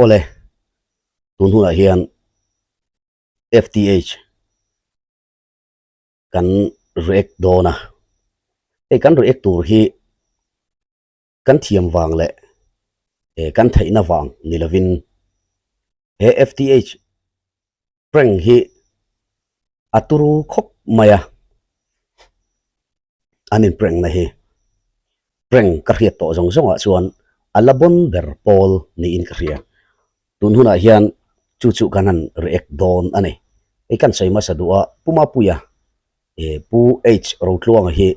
Awle, tun hunah hian FTH kan react dawn a, hei kan react tur hi kan thiam vang leh kan theihna vang ni lovin he FTH prank hi a turu khawp mai a, an in prank na hi prank ka hriat tawh zawng zawngah chuan a la bawn ber pawl niin ka hria. Tun hunah hian chu chu kan han react dawn a ni. Hei kan sawi hmasa duh a, Pu Mapuia, Pu H Rotluanga hi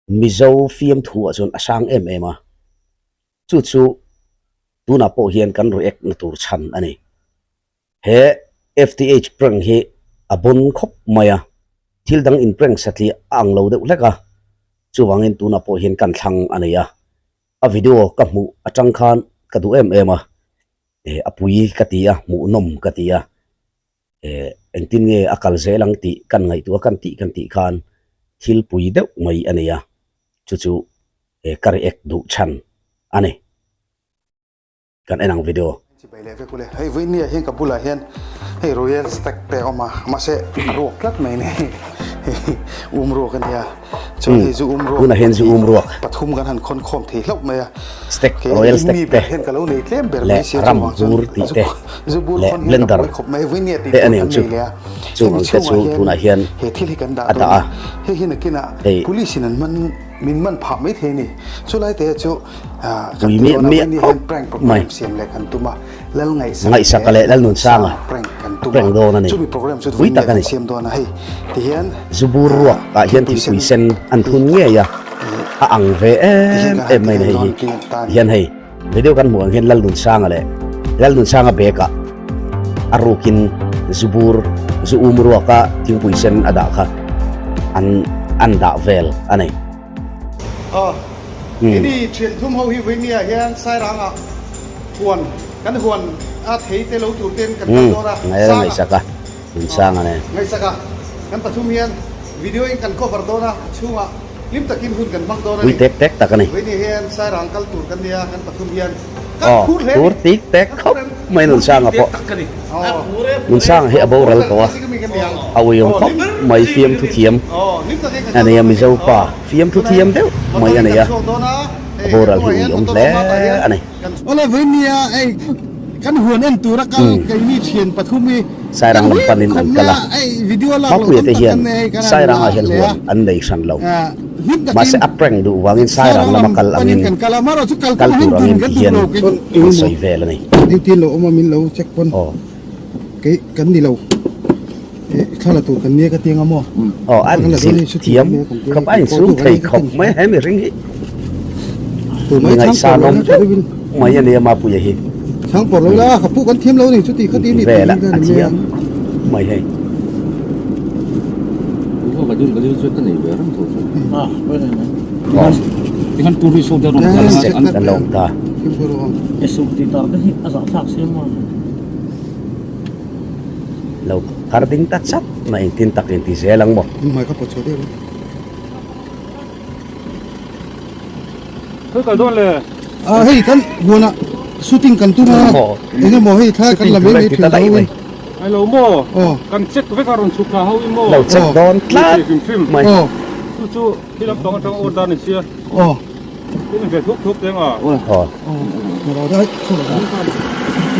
Mizo fiamthu ah chuan a sang em em a, chu chu tunah pawh hian kan react na tur chhan a ni. He FTH prank hi a bawn khawp mai a, thil dang in prank satliah a ang lo deuh hlek a, chuvangin tunah pawh hian kan thlang a nei a, a video ka hmuh atang khan ka duh em em a, a pui ka ti a, hmuhnawm ka ti a. eh engtin nge a kal zel ang tih kan ngaihtuah kan tih kan tih khan thil pui deuh mai a nei a, chu chu eh ka react duh chhan a ni. Kan en ang video. Chibai leh vek ule. Hei vawiin ah hian ka bulah hian hei Royal Stag te a awm a, mahse a ruak tlat mai ni. Hei um ruak a nia. Chuan hei zu um ruak Tunah hian zu um ruak. Pathum kan han khawn khawm thei hlauh mai a. Stag Royal Stag te leh ram bur tih te leh blender te a ni ang chu. Chung ang te chu tunah hian a dah a. Hei pui miah miah khawp mai. Ngaihsaka leh Lalnunsanga a prank dawn a ni. Pui tak a ni. Zu bur ruak ah hian thingpui sen an thun ngei a, a ang ve em em mai a ni hei hi. Tihian hei video kan hmuh ang hian Lalnunsanga leh Lalnunsanga bag ah a rukin zu bur zu um ruak a thingpui sen a dah kha an an dah vel a ni. Aw, keini thian thum ho hi Vawinia hian Sairangah huan kan huan a thei te lo tur ten kan kal dawn a, Sanga. Ngaihsaka, Nunsanga nen. Ngaihsaka, kan pathum hian video in kan cover dawn a, a chhungah hlim takin hun kan hmang dawn a ni. Pui tek tek tak a ni. Vawinia hian Sairang kal tur kan nia, kan pathum hian kan phur hle a ni. Phur tik tek khawp mai Nunsanga pawh. Nunsanga hi a boral tawh a, a uiawm khawp mai fiamthu thiam a nei a, Mizo pa fiamthu thiam deuh mai a nei a, a boral hi uiawm hle a ni. Awle vawinia hei kan huan en tura kal keini thian pathum hi Sairang lam panin an kal a, Mapuia te hian Sairangah hian huan an nei hran lo. Mahse a prank duh vangin Sairang lama kal angin kal tur angin ti hian an sawi vel a ni. Duty lo awm a min lo check pawn kei kan ni lo thla la tur kan nia ka tiang a maw. Aw an zilh thiam khawp a insum thei khawp mai he mihring hi mi ngaihsan awm deuh mai a nia Mapuia hi. Chhang pawr lo la ka pu kan thiam lo ni chuti khati ni vel a a thiam mai hei. Kan lo awm ta. Lo kar ding ta chat mai engtin tak inti zel ang maw. Hei kan huanah shooting kan tum a eng emaw hei thla kan la mai mai thin tho in. Ai lo maw? Kan check vek a rawn chhuk thla ho i maw? Lo check dawn tlat mai. Chu chu thil lam pang atang order ni sia. Tin ve thuk thuk teng a.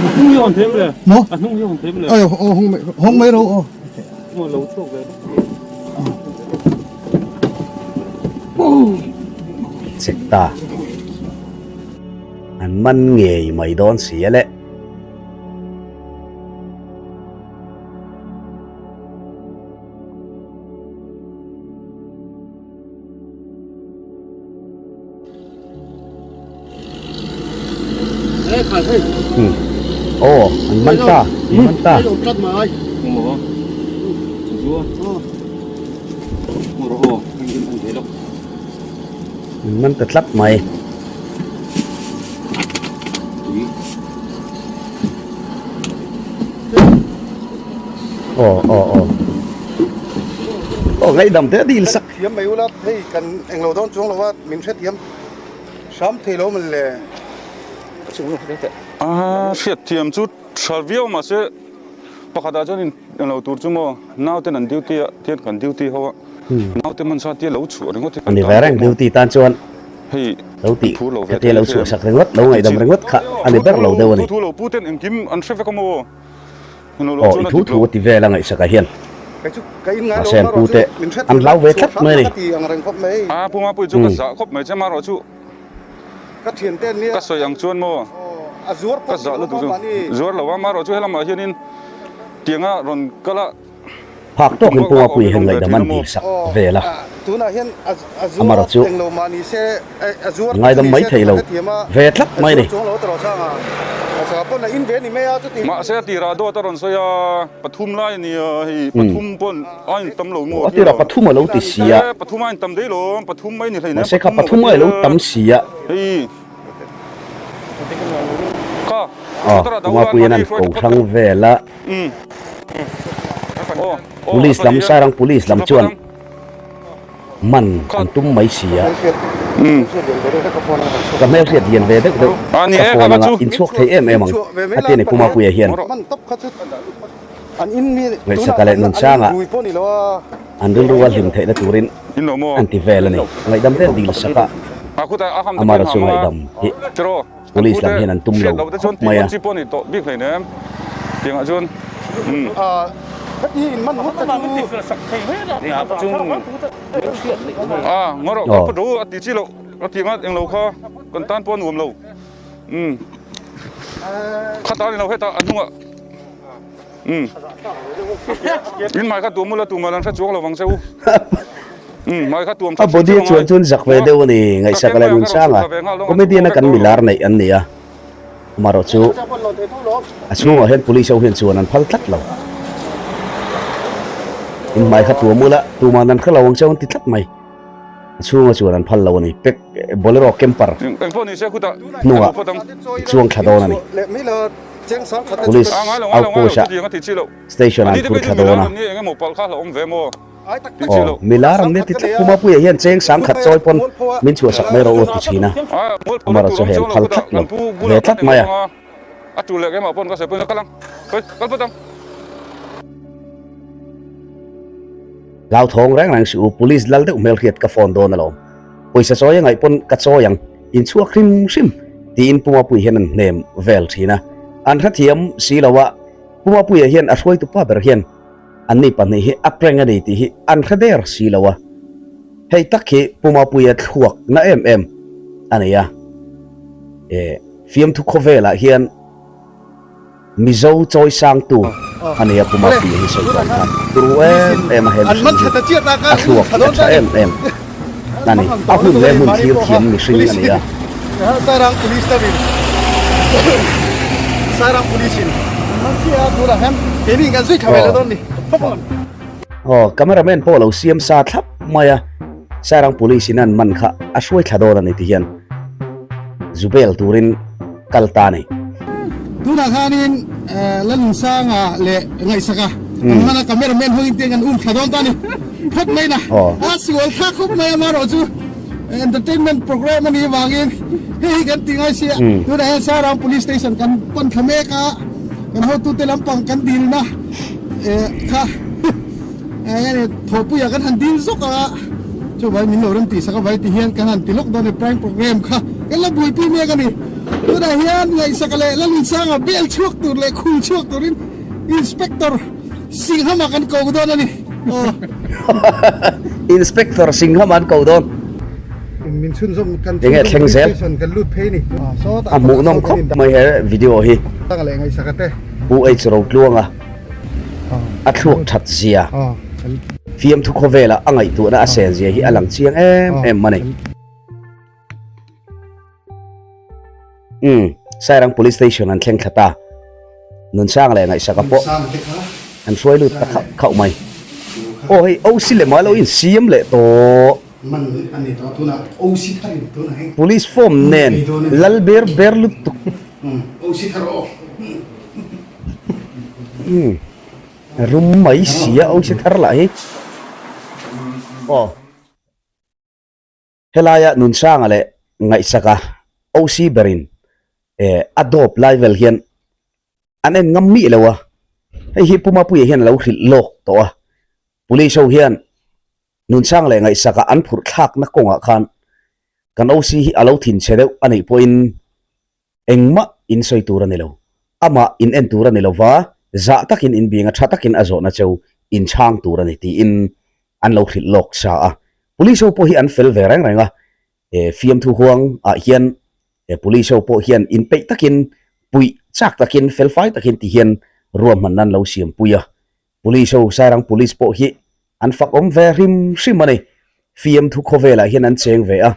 A hnung hi a hawn them le. A hnung hi a hawn them le. Ai hawng mai ro aw. Maw lo chhuak ve. Check ta. An man ngei mai dawn si a le. Aw an man ta an man ta. An man ta tlat mai. Aw aw aw aw ngaihdam te a dil sak. Thiam mai ula hei kan englo dawn chuang lo a min hrethiam hram thei lo mawn le. A hriatthiam chu tha viau mahse pakhatah chuan in lo tur chu maw nauten an duty a tian kan duty ho a naute hman sa tia lo chhuah ringawt hi kan Ani tan ve reng pawh maw duty tan chuan hei lo tih phur lo ve khatia thei lo a chhuah sak ringawt lo ngaihdam ringawt kha ani ber lo deuh a ni. Thu thu lo pu ten engkim an hre vek a maw Aw i thu thu a ti vel a ngaihsakah hian mahse an pu te an hlau ve tlat mai a ni. A pu Mapuii chu ka zah khawp mai che marawh chu ka sawi ang chuan maw ka zah lutuk chu zuar lo a marawh chu helamah hianin tianga rawn kal a Phak tawkin Pu Mapuii hian ngaihdam an dil sak vel a, amarawh chu a ngaidam mai thei lo ve tlat mai a ni. Mahse a tirah dawt a rawn sawi a, pathum lai a nia hei, pathum pawn a intam lo maw A tirah pathum a lo ti si a. E pathum a intam daih lo, pathum mai ni hleinem. Mahse kha pathum a lo tam si a. Hei kha Aw, Pu Mapuii hian an ko hrang vel a. Police lam Sairang Police lam chuan man an tum mai si a, ka hmelhriat lian ve deuh deuh ka phone anga inchhuak thei em em ang a ti a ni Pu Mapuia hian Ngaihsaka leh Nunsanga an rilru a hlim theihna turin an ti vel a ni. Ngaihdam vel dil sak a, amaherawhchu chu ngaihdam hi Police lam hian an tum lo khawp mai a. A body a chuan chuan zak ve deuh a ni, ngaihsak leh nun sang a, comedian a kan milar neih an ni a, amaherawh chu a chhungah hian police ho hian chuan an phal tlat lo. In hmai kha tuam ula, tuman an hre lo ang che an ti tlat mai. A chhunga chuan an phal lo a ni, pek Bolero camper hnungah chuang thla dawn a ni. Police outpost ah station ah an phur thla dawn a. Aw, milar an nia ti tlat Pu Mapuia hian cheng sangkhat chawi pawn min chhuah sak mai rawh u a ti thin a, amaherawh chu hei an phal tlat lo ve tlat mai a. Hlauthawng reng reng suh u, police lal deuh hmelhriat ka phone dawn alawm. Pawisa chawi a ngaih pawn ka chawi ang, inchhuak hrim hrim tiin Pu Mapuia hian an hnem vel thin a. An hrethiam si lo a, Pu Mapuia hian a hruaitu pa ber hian Anni pahnih hi a prank a ni tih hi an hre der si lo a, hei tak hi Pu Mapuia thluak na em em a ni a. E, fiamthu khawvelah hian Mizo chawi sangtu a ni a Pu Mapuia hi sawi tawh ang khan turu em em a he mihring hi a thluak hi a tha em em a ni. A hun leh hmun thlir thiam mihring a ni a. Aw cameraman pawh lo siam sa thlap mai a, Sairang police in an man kha a hruai thla dawn a ni ti hian zu bel turin kal ta a ni. Tunah khanin Lalunsanga leh Ngaihsaka an man a, cameraman ho in tiang an um thla dawn ta a ni phawt mai na, a sual thlak khawp mai a amaherawhchu Entertainment program a nih vangin hei hi kan ti ngai sia. Tunah hian Sairang Police Station kan pan thla mek a, kan hotute lampang kan dilna eh kha eng enge thawhpuiah kan han dil zawk a, chuvai min lo rem tih sak avai ti hian kan han ti lawk dawn e prank program kha kan la buaipui mek a ni. Tunah hian Ngaihsaka leh Lalunsanga bel chhuak tur leh khul chhuak turin Inspector Singhama kan ko dawn a ni. Aw. Inspector Singhama an ko dawn. Min chhunzawm kan Enge thleng zel. Station kan lut phei ni. A hmuhnawm khawp mai he video hi. Pu H Rotluanga a thluak that zia fiamthu khawvela a ngaihtuahna a sen zia hi a lang chiang em em a ni. Umm, Sairang Police Station an thleng thla ta. Nunsang leh Ngaihsaka pawh an hruai lut ta khauh khauh mai. Aw hei OC leh mah lo insiam leh tawh. Police form nen lal ber ber lutuk. Umm, rum mai sia OC thar lah hi. Aw. Helaia Nunsanga leh Ngaihsaka OC berin Eh a dawp lai vel hian an en ngam mih lo a, hei hi Pu Mapuia hian a lo hrilh lawk tawh a, Police ho hian Nunsang leh Ngaihsaka an phurh thlakna kawngah khan kan OC hi a lo thinchhe deuh a nih pawhin engmah in sawi tur a ni lo, amah in en tur a ni lo va, zah takin in bing a tha takin a zawhna cheu in chhang tur a ni tiin an lo hrilh lawk sa a, Police ho pawh hi an fel ve reng reng a, He fiamthu huang ah hian he police ho pawh hian inpeih takin puih chak takin felfai takin ti hian ruahmanna an lo siam pui a. Police ho Sairang police pawh hi an fak awm ve hrim hrim a ni. Fiamthu khawvelah hian an cheng ve a,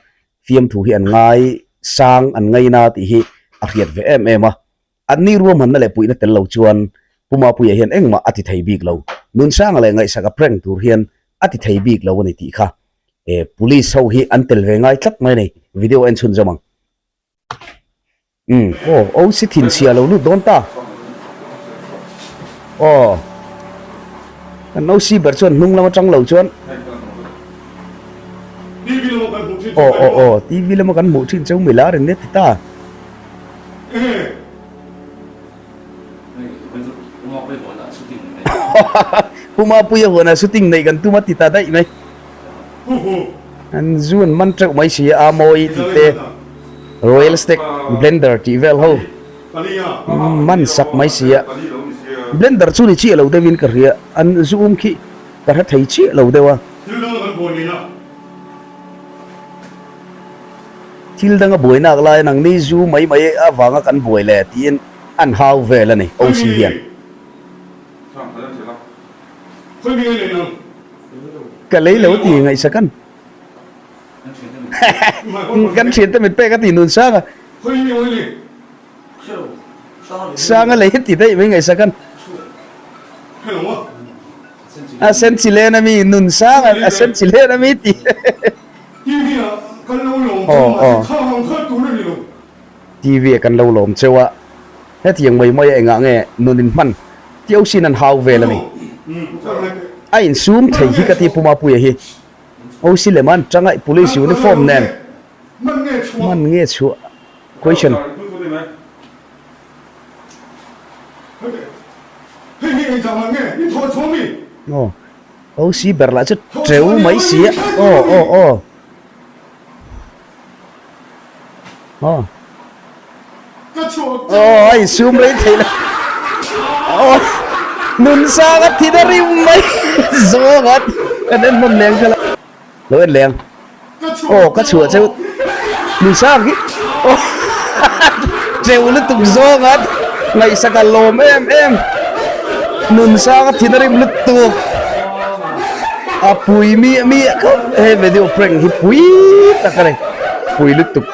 fiamthu hi an ngai sang an ngaina tih hi a hriat ve em em a. Anni ruahmanna leh puihna tel lo chuan Pu Mapuia hian engmah a ti thei bik lo. Nunsanga leh ngaihsaka prank tur hian a ti thei bik lo a ni tih kha e police ho hi an tel ve ngai tlat mai a ni. Video en chhun zawm ang. Umm aw OC thinchhia lo lut dawn ta. Aw kan OC ber chuan hnung lam atang lo chuan Aw aw aw TV lama kan hmuh thin cheu milar in nia ti ta. Pu Mapuia huanah shooting neih kan tum a ti ta daih mai. An zu an man teuh mai si a, Mawi tih te, Royal Stag Blender tih vel ho man sak mai si a. Blender chu ni chiah lo deuhin ka hria, an zu um khi ka hre thei chiah lo deuh a. Thil danga buai nak lai nang ni zu mai mai avanga kan buai le tiin an hau vel a ni OC hian. Ka lei lo ti ngaihsak an. Kan thiante mit pek a ti nun sang a. Sanga lei ti daih mai ngaihsak an. A sen chi len a mi nun sang a sen chi len a mi ti. Aw aw TV ah kan lo lawm cheu a hetiang mai mai a engah nge nun in hman tio sin an hau vel a ni a insum thei hi ka ti Pu Mapuia hi OC lem an tanga police uniform nen man nge chhuah question. Aw. OC ber lah chu teu mai si a aw aw aw aw aw a insum rei thei lo aw nun sang a thi na rim mai zawng a kan en hman leng kha la lo en leng aw ka chhuah cheu nun sang hi aw teu lutuk zawng a ngaihsak a lawm em em nun sang a thi na rim lutuk a pui miah miah khawp he video prank hi pui tak a ni pui lutuk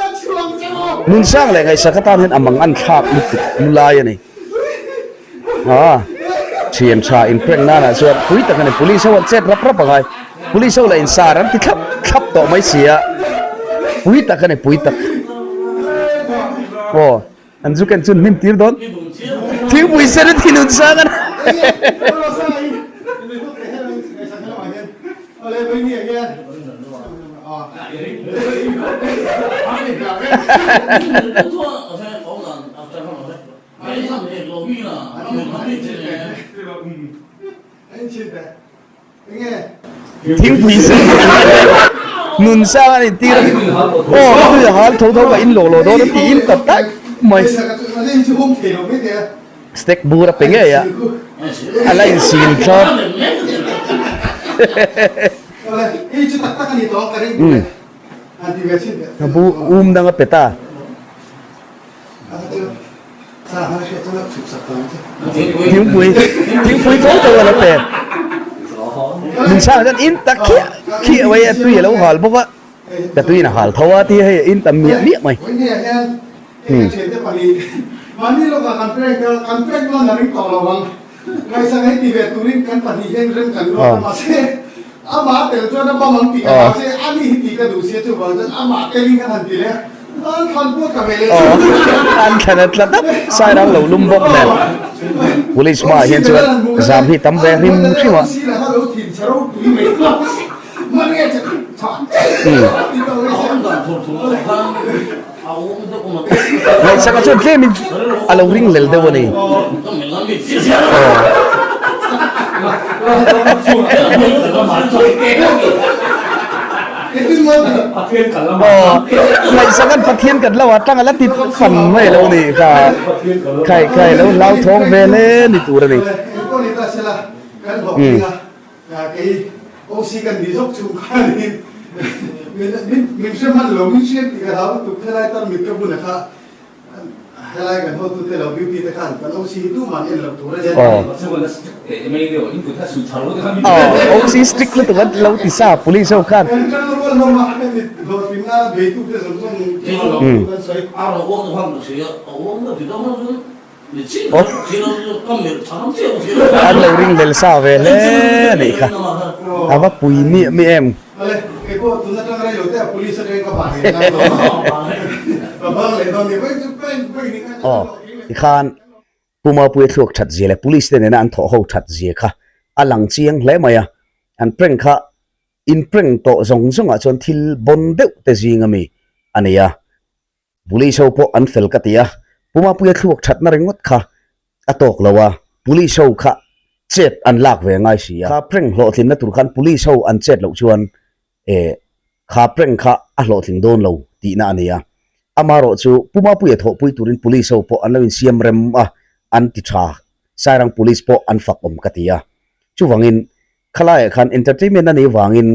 nun sang leh ngaihsak atan hian a mang an thlak lutuk lulai a ni. Aw thian tha in prank nan ah chuan pui tak a ni police ho an chet rap rap ang ai police ho lah in sar an ti thlap thlap tawh mai si a pui tak a ni pui tak aw an zu ken chu an hnim tir dawn thingpui sen a thinun sang a Thingpui sen nun sang a intir a aw ka tui a hal tho tho ka in lawh lawh dawn a tiin ta tak mai step bur a pe ngei a a la insil thlawp a bu um dang a pe ta. Thingpui thingpui tho tho a lo pe. Min chhang hian in tak khiah khiah mai a tui a lo hal bawk a ka tuiin a hal tho a ti hei in tam miah miah mai. Aw an thlan a tla dap Sairang lo lum bawk nen Police hmaah hian chuan zam hi tam ve hrim hrim a. Ngaihsaka chuan tlemin a lo ring lel deuh a ni. Ngaihsaka'n Pathian kan lo a tang a la ti fan mai lo ni kha. Khai khai lo hlauthawng ve hle ni tur a ni. Kei OC kan ni zawk chung khanin min hre hman lo, min hriat tih ka hlau lutuk. Helai tan mit ka bun a kha helai kan hotute lo duty te khan kan OC hi tuman en loh tur a ni. OC strict lutuk an lo ti sa police ho khan. Kan tan rual hlawm a, hemi hlawhtlinna beitute zawng zawng kan sawi. An lo ring lel sa ve hle a nih kha, a va pui miah miah em? Aw tikhan Pu Mapuia thluak that zia leh Police te nena an thawh ho that zia kha a lang chiang hle mai a, an prank kha in prank tawh zawng zawngah chuan thil bawn deuh te zing ami a ni a. Police ho pawh an fel ka ti a, Pu Mapuia thluak thatna ringawt kha a tawk lo a, Police ho kha chet an lak ve ngai si a. Kha prank hlawhtlinna tur khan Police ho an chet loh chuan eh kha prank kha a hlawhtling dawn lo tihna a ni a. Amaherawh chu Pu Mapuia thawhpui turin Police ho pawh an lo insiam rem a, an ti tha. Sairang Police pawh an fak awm ka ti a. Chuvangin khalaiah khan entertainment a nih vangin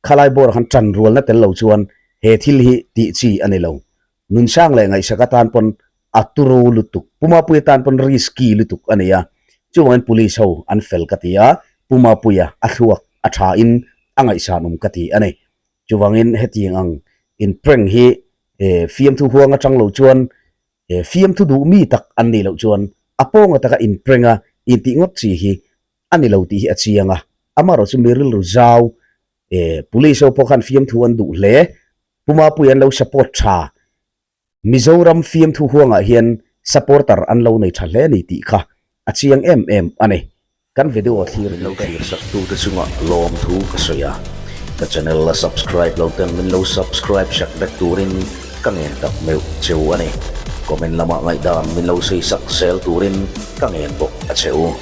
Khalai bawr khan tan rualna tel lo chuan he thil hi tih chi a ni lo. Nunsang leh ngaihsak atan pawn a turu lutuk, Pu Mapuia tan pawn risky lutuk a ni a. Chuvangin police ho an fel ka ti a, Pu Mapuia a thluak a tha in a ngaihsanawm ka ti a ni. Chuvangin hetiang ang in prank hi fiamthu huang atang lo chuan fiamthu duh mi tak an nih loh chuan a pawnga taka in prank a intih ngawt chi hi a ni lo tih hi a chiang a, amaherawh chu mi rilru zau eh police ho pawh khan fiamthu an duh hle, Pu Mapuia an lo support tha, Mizoram fiamthu huangah hian supporter an lo nei tha hle a ni tih kha a chiang em em a ni. Kan video thlir lo thlir sak tute chungah lawmthu ka sawi a, ka channel la subscribe lo ten min lo subscribe sak vek turin ka ngen tak meuh cheu a ni. Comment lamah ngaihdan min lo sawi sak zel turin ka ngen bawk a che u.